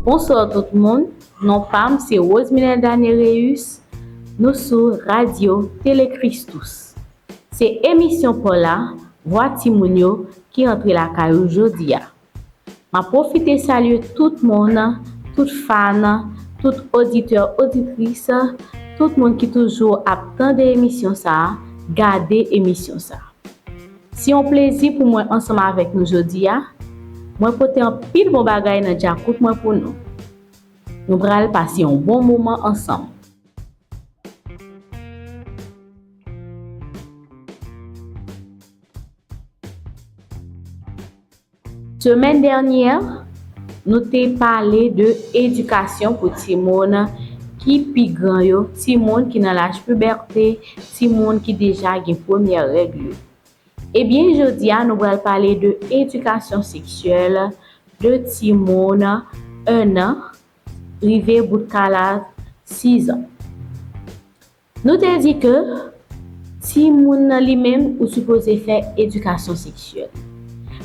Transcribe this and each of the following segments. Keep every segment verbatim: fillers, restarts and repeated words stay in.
Bonswa tout moun, non pa m se Rosemilda Nereus, nou sou Radyo Tele Christus. Se emisyon pa w la, Vwa Timoun yo ki rantre lakay ou jodi a. M ap pwofite salye tout moun, tout fan, tout oditè, oditris, tout moun ki toujou ap tande emisyon sa a, gade emisyon sa a. Se yon plezi pou mwen ansanm avèk nou jodi a. Mwen pote anpil bon bagay nan djakout mwen pou nou. Nou pral pase yon bon moman ansanm. Semèn dènyè, nou te pale de edikasyon pou timoun ki pi gran yo, timoun ki nan laj pibète, timoun ki deja gen premyè règ yo. Ebyen, jodi a, nou pral pale de edikasyon seksyèl de timoun en an rive bout kala sizan. Nou te di ke timoun nan li menm ou sipoze fè edikasyon seksyèl.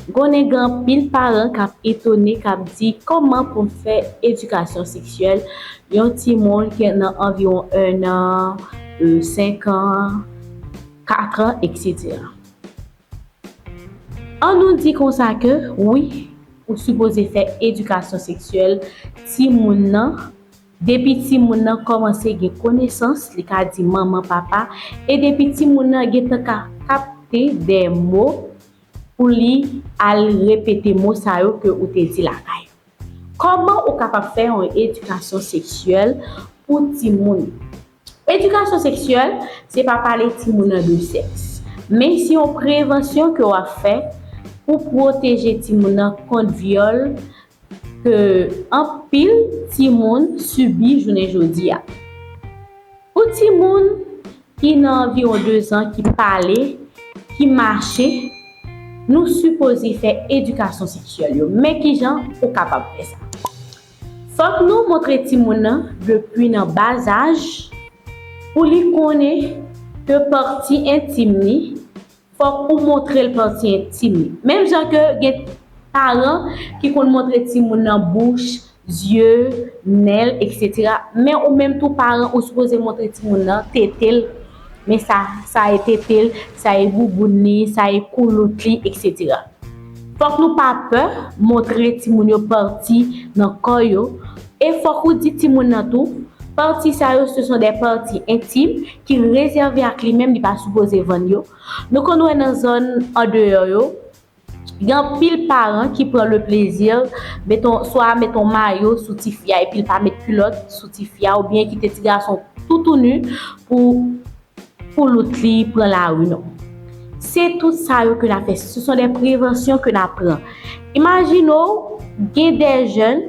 M konnen gen anpil paran k ap etone, k ap di, "Kòman pou m fè edikasyon seksyèl yon timoun ki nan anviwon en an, euh, senk an, kat an, etsetera." An nou di konsa ke wi, ou sipoze fè edikasyon seksyèl timoun nan. Depi timoun nan kòmanse gen konesans, li ka di manman, papa, e depi timoun nan gentan ka kapte de mo pou li al repete mo sa yo ke ou te di lakay. Kòman ou kapab fè yon edikasyon seksyèl pou timoun? Edikasyon seksyèl, se pa pale timoun nan de sèks, men se yon prevansyon ke w ap fè pou pwoteje timoun nan kont vyòl ke anpil timoun sibi jounen jodi a. Pou timoun ki nan anviwon dezan, ki pale, ki mache, nou sipoze fè edikasyon seksyèl yo. Men kijan ou kapab fè sa? Fòk nou montre timoun nan depi nan bazaj pou li konnen ke pati entim li, fòk ou montre l pati entim li. Menm jan ke gen paran ki konn montre timoun nan bouch, zye, nen l, etsetera. Men ou menm tou paran, ou sipoze montre timoun nan tete l. Men sa, sa e tete l, sa e bouboun li, sa e koulout li, etsetera. Fòk nou pa pè montre timoun yo pati nan kò yo. E fòk ou di timoun nan tou, pati sa yo, ce sont des parties intimes ki rezève ak li menm, li pa sipoze vann yo. Nou konn wè nan zòn andeyò yo, gen anpil paran ki pran le plezi, meton, swa meton mayo sou tifi a, epi l pa met kilòt sou tifi a, oubyen kite ti gason toutouni pou koulout li pran lari, non. Se tout sa yo ke n ap fè. Ce sont des préventions que n ap pran. Imajine w, gen de jèn,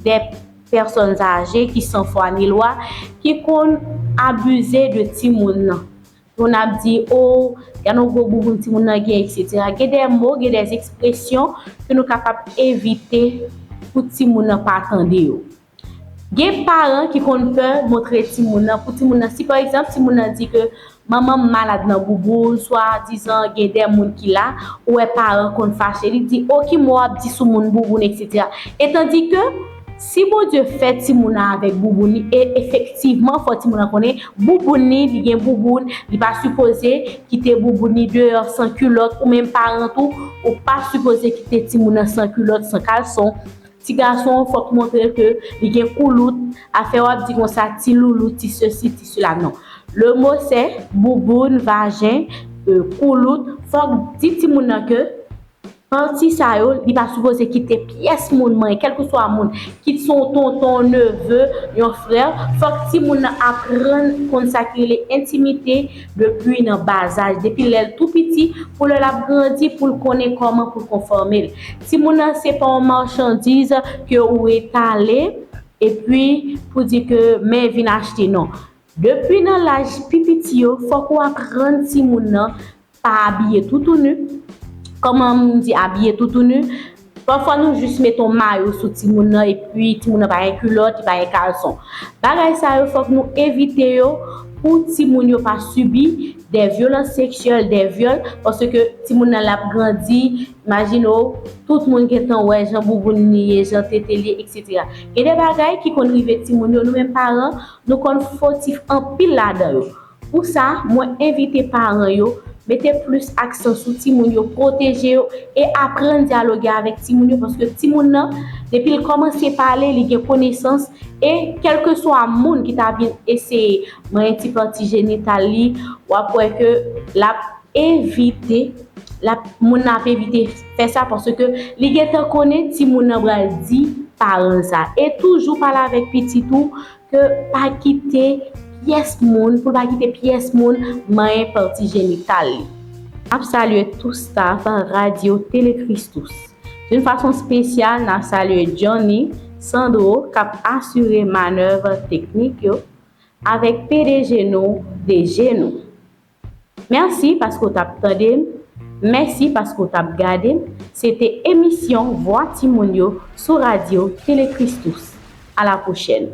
de pèsòn aje ki san fwa ni lwa, ki konn abize de timoun nan. Moun ap di, "O, gade yon gwo bouboun timoun nan gen," etsetera. Gen de mo, gen de ekspresyon ke nou kapab evite pou timoun nan pa tande yo. Gen paran ki konn pè montre timoun nan, pou timoun nan, si pa egzanp, timoun nan di ke, "Manman m malad nan bouboun," swadizan gen de moun ki la, ou wè paran konn fache, li di, "O, ki mo w ap di sou moun bouboun," etsetera. E tandike, si Bondye fè timoun nan avèk bouboun li, e efektivman, fò timoun nan konnen, bouboun li, li gen bouboun, li pa sipoze kite bouboun li deyò san kilòt, ou menm paran tou, ou pa sipoze kite timoun nan san kilòt, san kalson. Ti gason, fòk montre l ke li gen koulout, afè w ap di konsa, ti loulou, ti sesi, ti sela, non. Le mot c'est bouboun, vajen, euh, koulout. Fòk di timoun nan ke pati sa yo, li pa sipoze kite pyès moun manyen, kèlkeswa moun, kit se yon tonton, yon neve, yon frè. Fòk timoun nan aprann konn sa ki rele entimite depi nan bazaj, depi lè l tou piti, pou lè l ap grandi, pou l konnen kòman pou l konfòme l. Timoun nan se pa yon machandiz ke ou etale epi pou di ke men vin achte, non. Depi nan laj pi piti yo, fòk ou aprann timoun nan pa abiye toutouni. Kòman m di abiye toutouni? Pafwa nou jis met yon mayo sou timoun nan epi timoun nan pa gen kilòt, li pa gen kalson. Bagay sa yo fòk nou evite yo pou timoun yo pa sibi de vyolans seksyèl, de vyòl, paske timoun nan l ap grandi, imajine w, tout moun gentan wè jan bouboun li ye, jan tete li ye, etsetera. Gen de bagay ki konn rive timoun yo, nou menm paran, nou konn fotif anpil ladan yo. Pou sa, mwen envite paran yo mete plis aksan sou timoun yo, pwoteje yo e aprann dyaloge avèk timoun yo, paske timoun nan, depi l kòmanse pale, li gen konesans e kèlkeswa moun ki ta vin eseye manyen ti pati jenital li, w ap wè ke l ap evite, l ap, moun nan ap evite fè sa paske li gentan konnen timoun nan pral di paran l sa. E toujou pale avèk pitit ou ke pa kite pyès moun, pou l pa kite pyès moun manyen pati jenital li. M ap salye tout staff Radio Télé Christus. D'une façon spéciale, n ap salye Johnny, Sandro k ap asire manèv teknik yo, avèk P D G nou, D G nou. Mèsi paske w t ap tande m. Mèsi paske w t ap gade m. Se te emisyon Vwa Timoun yo sou Radio Télé Christus. À la prochaine.